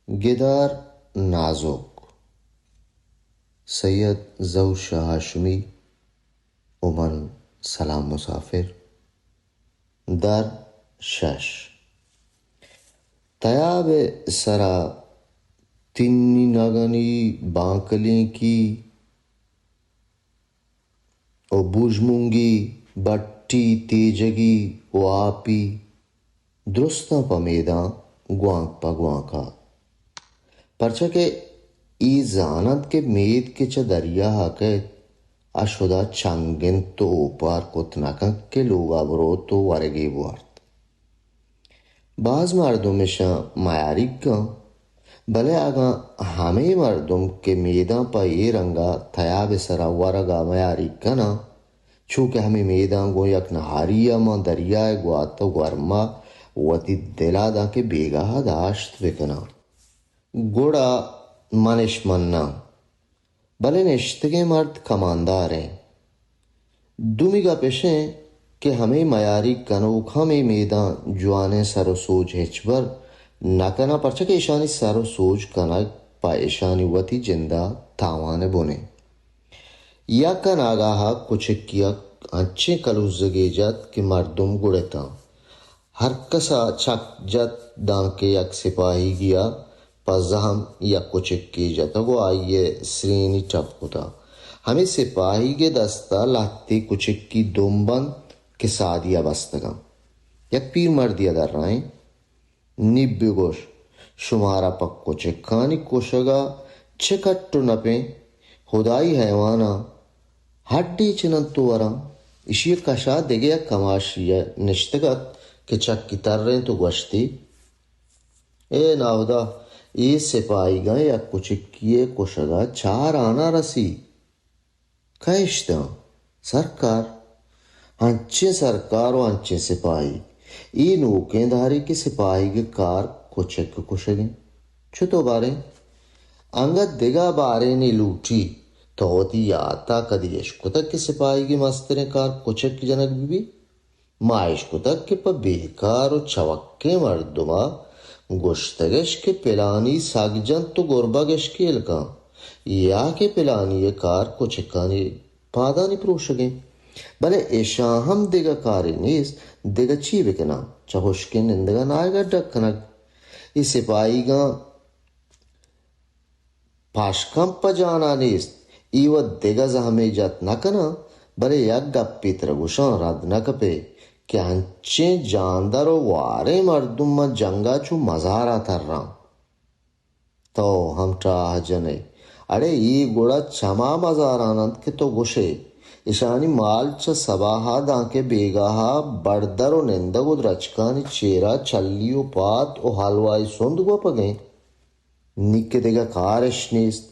گدار نازک، سید ظہور شاہ ہاشمی و من سلام مسافر۔ در شش۔ تیاب ءِ سرا تنی نگنی بانکلینکی و بوژمونگی، بٹی، تیجگی و آپی درستاں پہ میداں گوانک پہ گوانک ءَ۔ پرچا کہ اے زان انت کہ مید کہ چہ دریا ءَ کئیت، آ شدا چنگ انت و اوپار کت نہ کنت کہ لوگ ءَ بروت و ورگے بوارت۔ باز مردم اشاں میاریگ کن، بلے اگاں ہمے مردم کہ میداں پہ اے رنگ ءَ تیاب ءِ سرا ورگ ءَ میاریگ کناں، چو کہ ہمے میداں گوں یک نہاری ءَ ماں دریا ءِ گوات ءُ گورم ءَ وتی دل ءَ دانکہ بیگاہ ءَ داشت بکناں۔ گڑا من اش مناں۔ بلے نشتگیں مرد کماندار انت۔ دومی گپ اش انت کہ ہمے میاریگ کنوک ہم اے میداں جوانیں سر ءُ سوج ہچبر نہ کناں، پرچا کہ اشانی سر ءُ سوج کنگ پہ اشانی وتی جند ءَ تاوان ءِ بن انت۔ یک اناگاہ ءَ کچکی ءَ انچیں کلوزگے جت کہ مردم گڑتاں۔ ہرکس ءَ چک جت، دانکہ یک سپاہیگے ءَ پہ زہم یک کچکے جتگ ءُ آئی ءِ سرینی ٹپ کتگ۔ ہمے سپاہیگ ءِ دست ءَ لہتے کچکی دمب انت کہ سادی ءَ بستگ انت۔ یک پیرمردے ءَ درائینت، نی بگوش، شمارا پہ کچکانی کشگ ءَ چہ کٹ ءُ نپ انت؟ ہدائی حیواناں ہڈے چننت ءُ وراں۔ ایشی ءِ کش ءَ دگہ یک کماشے نشتگ ات کہ چکی ترینت ءُ گوشتی، اے ناہدا، اے سپاہیگاں یک کچکی ءِ کشگ ءَ چار آنا رسی۔ کئے اشتاں؟ سرکار۔ انچیں سرکار ءُ انچیں سپاہیگ۔ اے نوکیں دارے کہ سپاہیگ ءِ کار کچک ءِ کشگ انت۔ چتو باریں؟ انگت دگہ بارینے لوٹی۔ تو وتی یات ءَ کدی اشکتگ کہ سپاہیگ ءِ مستریں کار کچک جنگ بہ بیت؟ ما اشکتگ کہ پہ بیکار ءُ چوکیں مردم ءَ گوشتگ اش کہ پلانی سگ جنت ءُ گربگ اشکیل کن، یا کہ پلانی ءِ کار کچکانی پادانی پروشگ انت۔ بلے اشاں ہم دگہ کارے نیست، دگہ چی بکناں؟ چہ ہشکیں نندگ ءَ ناہگ ءَ ڈک کنگ۔ اے سپاہیگاں پاشکم پہ جان ءَ نیست، اے وت دگہ زہمے جت نہ کناں، بلے یک گپے ترا گوشاں، رد نہ کپئے کہ انچیں جاندر ءُ واریں مردم ماں جنگ ءَ چو مزار ءَ تراں۔ تو ہم ٹاہ جنئے۔ اڑے اے گڑا چما مزاران انت کہ تو گوشئے، اشانی مال چہ سباہ ءَ دانکہ بیگاہ ءَ بڑدر ءُ نندگ ءُ درچکانی چیرا چلی ءُ پات ءُ حلوائی سند گوپگ انت۔ نی کہ دگہ کار اش نیست۔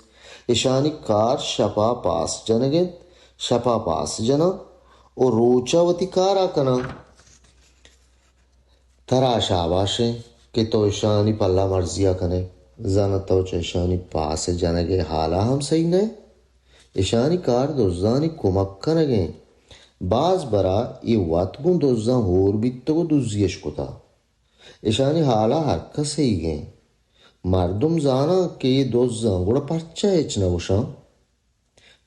اشانی کار شپ ءَ پاس جنگ انت، شپ ءَ پاس جناں ءُ روچ ءَ وتی کار ءَ کناں۔ ترا شاباش انت کہ تو اشانی پلہ مرزی ءَ کنئے۔ زاناں تو چہ اشانی پاس جنگ ءِ حال ءَ ہم سہی نہ ئے۔ اشانی کار دزانی کمک کنگ انت۔ باز برا اے وت گوں دزاں ہور بیتگ ءُ دزی اش کتگ۔ اشانی حال ءَ ہرکس سہیگ انت۔ مردم زاناں کہ اے دزاں، گڑا پرچا ہچ نہ گوشاں؟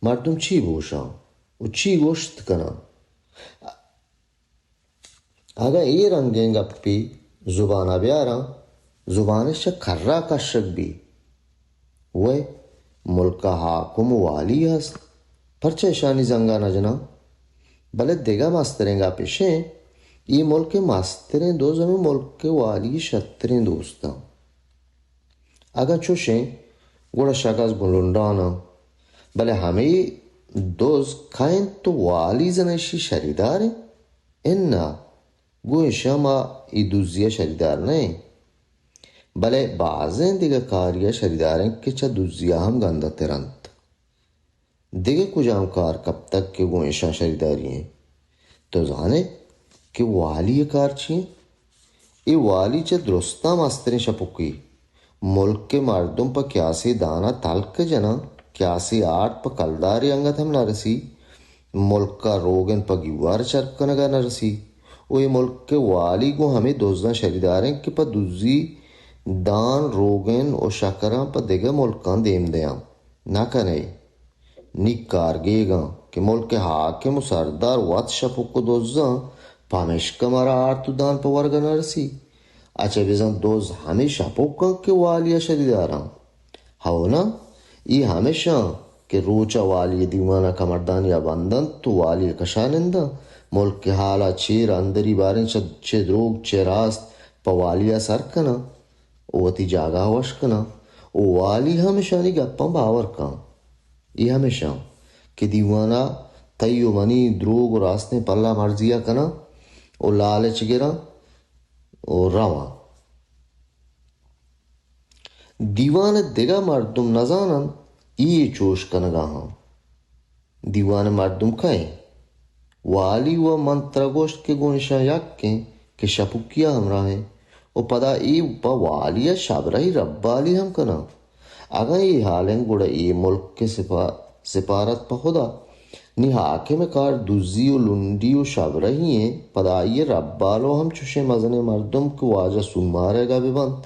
مردم چی بگوشاں ءُ چی گوشت کناں؟ اگاں اے رنگیں گپے زبان ءَ بیاراں، زبان اش چہ کر ءَ کشگ بیت۔ وئے، ملک ءَ حاکم ءُ والی ہست، پرچا اشانی زنگ ءَ نہ جناں؟ بلے دگہ مستریں گپ اش انت، اے ملک ءِ مستریں دز ہمے ملک ءِ والی ءِ شتریں دوست انت۔ اگاں چوش انت، گڑا شک از گوں لنڈان انت۔ بلے ہمے دز کئے انت ءُ والی زاناں اشی شریدار انت؟ اناں، گوں اشاں ما اے دزی ءَ شریدار نہ ایں، بلے بازیں دگہ کارے ءَ شریدار ایں کہ چہ دزی ءَ ہم گندہ تر انت۔ دگہ کجام کار کپتگ کہ گوں اشاں شریداری ایں؟ تو زان ئے کہ والی ءِ کار چی ایں؟ اے والی چہ درستاں مستریں شپکے۔ ملک ءِ مردم پہ کیاسے دان ءَ تلک جناں، کیاسے آرت پہ کلدارے انگت ہم نہ رسی، ملک ءَ روگن پہ گیوار چرپ کنگ ءَ نہ رسی۔ ءُ اے ملک ءِ والی گوں ہمے دزاں شریدار انت کہ پہ دزی دان، روگن ءُ شکراں پہ دگہ ملکاں دیم دیاں۔ نہ کن ئے۔ نی کارگیگاں کہ ملک ءِ حاکم ءُ سردار وت شپک ءُ دزاں، پمیشکا مارا آرت ءُ دان پہ ورگ ءَ نہ رسی۔ اچہ بزاں دز ہمے شپک اَنت کہ والی ءَ شریداراں۔ ہو نا، اے ہمیش اَنت کہ روچ ءَ والی ءِ دیوان ءَ کمردانی ءَ بند اَنت ءُ والی ءَ کشا ننداں، ملک ءِ حال ءَ چیر اندری باریں چہ، چہ دروگ چہ راست پہ والی ءَ سر کناں ءُ وتی جاگہ ءَ وش کناں ءُ والی ہم اشانی گپاں باور کن۔ اے ہمیش اَنت کہ دیوان ءَ تئی ءُ منی دروگ ءُ راستیں پلہ مرزی ءَ کناں ءُ لالچ گراں ءُ رواں۔ دیوان ءِ دگہ مردم نہ زان اَنت اے چوش کنگ ءَ اَنت۔ دیوان ءِ مردم کئے اَنت؟ والی ءُ من ترا گوشت کہ گوں اشاں یک ایں کہ شپکی ءَ ہمراہ ایں ءُ پدا اے پہ والی ءَ شبرہی ربالی ہم کناں۔ اگاں اے حال اِنت گڑا اے ملک ءِ سپا-، سپارت پہ خدا۔ نی حاکم ءِ کار دزی ءُ لنڈی ءُ شبرہی اِنت، پدا آئی ءِ ربال ءُ ہم چشیں مزنیں مردم کہ واجہ سومارگ ءَ بہ بنت،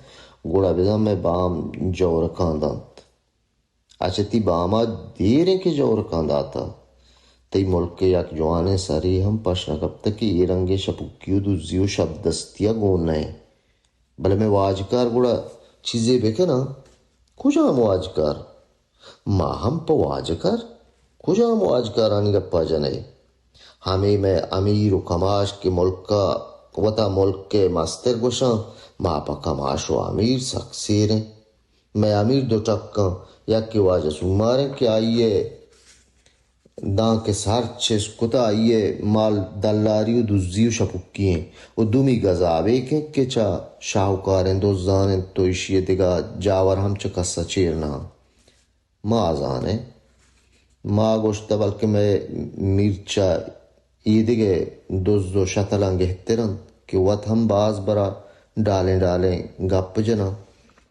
گڑا بزاں مئے بام جورکاں دنت۔ اچہ تئی بام ءَ دیر اِنت کہ جورکاں داتہ۔ تئی ملک ءِ یک جوانیں سرے ہم پش نہ کپتہ کہ اے رنگیں شپکی ءُ دزی ءُ شپ دستی ءَ گون نہ اِنت۔ بلے مئے واجکار گڑا چیزے بہ کناں؟ کجام واجکار؟ ما ہم پہ واجکار؟ کجام واجکارانی گپ ءَ جن ئے؟ ہمے مئے امیر ءُ کماش کہ ملک ءَ وتا ملک ءِ مستر گوشاں، ما پہ کماش ءُ امیر سک سیر ایں۔ مئے امیر دو ٹک اَنت، یکے واجہ سومار اِنت کہ آئی ءِ دانکہ سر چست کتہ، آئی ءِ مال دلاری ءُ دزی ءُ شپکی اِنت ءُ دومی گزابیک اِنت کہ چہ شاہوکاریں دزان اِنت ءُ ایشی ءِ دگہ جاور ہم چہ کس ءَ چیر نہ اَنت۔ ما زان ایں۔ ما گوشتہ بلکیں مئے میر چہ ایدگہ دز ءُ شتلاں گہتر اَنت کہ وت ہم باز برا ڈالیں ڈالیں گپ جناں۔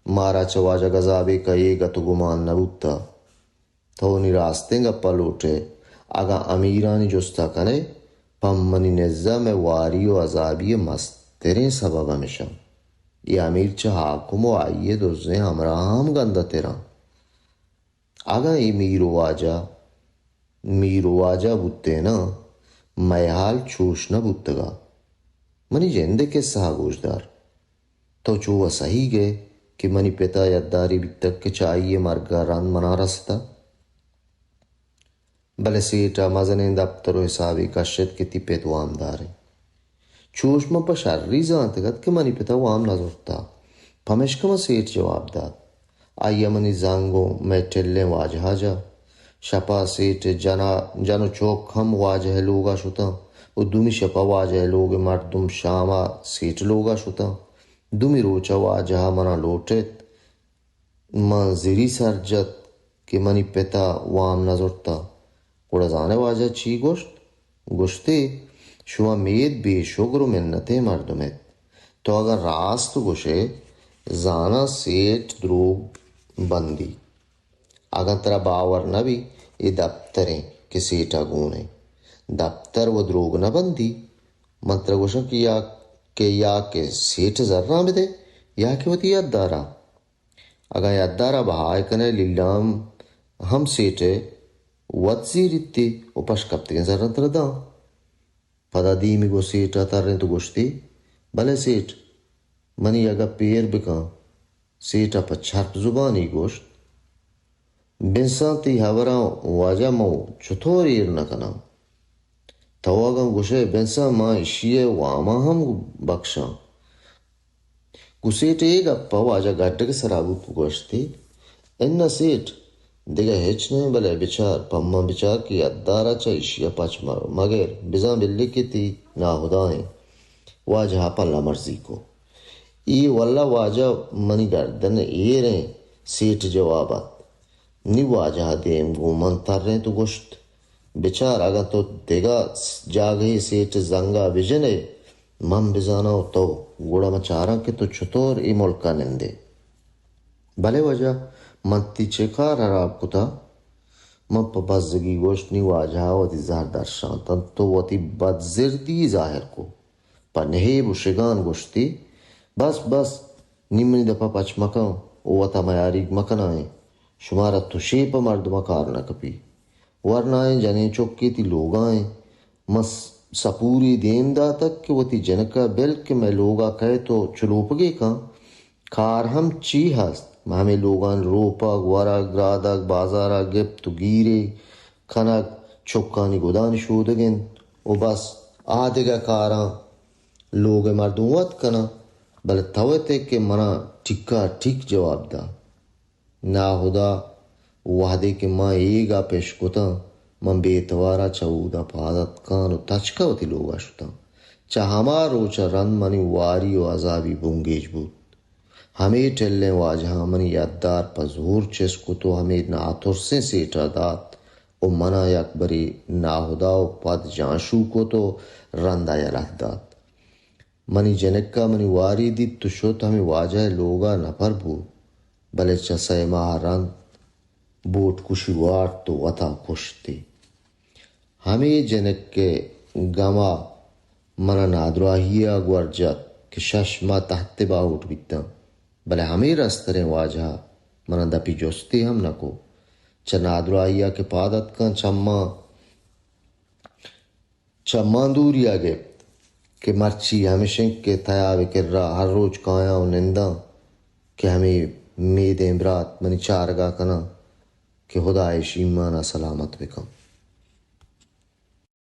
مارا چہ واجہ گزابیک ءَ اے گت ءُ گمان نہ بوتہ۔ تو نی راستیں گپ ءَ لوٹ ئے۔ اگاں امیرانی جست ءَ کن ئے، پہ منی نز ءَ مئے واری ءُ عذابی ءِ مستریں سبب ہمیش اِنت۔ اے امیر چہ حاکم ءُ آئی ءِ دزیں ہمراہاں ہم گندہ تر اَنت۔ اگاں اے میر ءُ واجہ، میر ءُ واجہ بوتیناں، مئے حال چوش نہ بوتگ ءَ۔ منی جند ءِ کسہ ءَ گوش دار۔ تو چو ءُ سہیگ ئے کہ منی پت ءَ یداری بیتگ کہ چہ آئی ءِ مرگ ءَ رند منا رستہ؟ بلے سیٹھ ءَ مزنیں دپتر ءُ حسابے کشت کہ تئی پت وامدار اِنت۔ چوش من پہ شری زانتگ ات کہ منی پت ءَ وام نہ زرتہ، پمیشکا من سیٹھ جواب دات۔ آئی ءَ منی زنگ گوں مئے ٹلیں واجہ ءَ جت۔ شپ ءَ سیٹھ ءِ جن ءُ، جن ءُ چک ہم واجہ ءِ لوگ ءَ شتاں ءُ دومی شپ ءَ واجہ ءِ لوگ ءِ مردم شام ءَ سیٹھ ءِ لوگ ءَ شتاں۔ دومی روچ ءَ واجہ ءَ منا لوٹ ایت۔ من زری سر جت کہ منی پت ءَ وام نہ زرتہ۔ گڑا زان ئے واجہ ءَ چی گوشت؟ گوشتی، شما مید بے شگر ءُ منتیں مردم ات۔ تو اگاں راست گوش ئے، زاناں سیٹھ دروگ بندی۔ اگاں ترا باور نہ بی، اے دپتر ایں کہ سیٹھ ءَ گون ایں۔ دپتر ءُ دروگ نہ بندی۔ من ترا گوشاں کہ یا کہ، یا کہ سیٹھ ءِ زراں بدے، یا کہ وتی یدار ءَ۔ اگاں یدار ءَ بہا ءَ کن ئے، لیلام ہم سیٹھ ءَ وت زیریت ءُ پشکپتگیں زراں ترا داں۔ پدا دیمی گوں سیٹھ ءَ ترینت ءُ گوشتی، بلے سیٹھ، منی اگاں پیر بکن۔ سیٹھ ءَ پہ چرپ زبانی گوشت، بنساں تئی ہبراں واجہ من چتور ایر نہ کناں۔ تو اگاں گوش ئے بنساں، من ایشی ءِ واماں ہم بکشاں۔ گوں سیٹھ ءِ اے گپ ءَ واجہ گڈگ ءِ سرا بوت ءُ گوشتی، اناں سیٹھ، دگہ ہچ نہ، بلے بچار، پہ من بچار کہ یدار ءَ چہ ایشی ءَ پچ م-، مگر، بزاں بلے کہ تئی ناہدائیں واجہ ءَ پلہ مرزی کو۔ اے واللہ واجہ منی گردن ءِ ایر ایں، سیٹھ ءِ جواب ات۔ نی واجہ ءَ دیم گوں من ترینت ءُ گوشت، بچار، اگاں تو دگہ جاگہے سیٹھ ءِ زنگ ءَ بجن ئے، من بزاناں ءُ تو، گڑا من چاراں کہ تو چتور اے ملک ءَ نند ئے۔ بلے واجہ، من تئی چے کار ہراب کتہ؟ من پہ بزگی گوشت۔ نی واجہ ءَ وتی زہر درشانت اَنت ءُ وتی بدزردی ظاہر کو۔ پہ نہیب ءُ شگان گوشتی، بس، بس، نی منی دپا پچ مکن و وتا میاریگ مکنائیں۔ شمارا تشے پہ مردما کار نہ کپی۔ ورنائیں جنیں چکے تی لوگائیں۔ من س-، سپوری دیم داتگ کہ وتی جنکا بل کہ مئے لوگا کئیت و چلوپگے کن۔ کار ہم چی ہست؟ ہمے لوگانی روپگ، ورگ، رادگ، بازارا گپت و گیرے کنگ، چکانی گدانی شودگ انت و بس۔ آ دگہ کاراں لوگ ء مردم وت کناں، بلے تو ات ئے کہ منا ٹیکا ٹیک جواب دا۔ ناہدا وہدے کہ من اے گپ اشکتاں، من بے توارا چہ اودا پاد اتکان و تچکا وتی لوگا شتاں۔ چہ ہما روچا رند منی واری و عذابی بنگیج بوت۔ ہمے ٹلیں واجہاں منی یدار پہ زور چست کت و ہمے ناترسیں سیٹا دات و منا یک برے ناہدا و پد جانشو کت و رندا یلہ دات۔ منی جنکا منی واری دیت و شت، ہمے واجہ ء لوگا نپر بوت، بلے چہ سئے ماہ رند بوٹ کشی وارت و وتا کشتی۔ ہمے جنک ء گما منا نادراہی ء گور جت کہ شش ماہ تحت باہوٹ بیتاں، بلے ہمے رستریں واجہ ء منا دپی جستے ہم نہ کو۔ چہ نادراہی ء کہ پاد اتکاں، چماں چہ مان دوری ء گپت کہ مرچی ہمش انت کہ تیاب ء کرا ہر روچ کایاں و ننداں کہ ہمے میدیں برات منی چارگا کناں کہ ہدا ایش ایمان ء سلامت بکن۔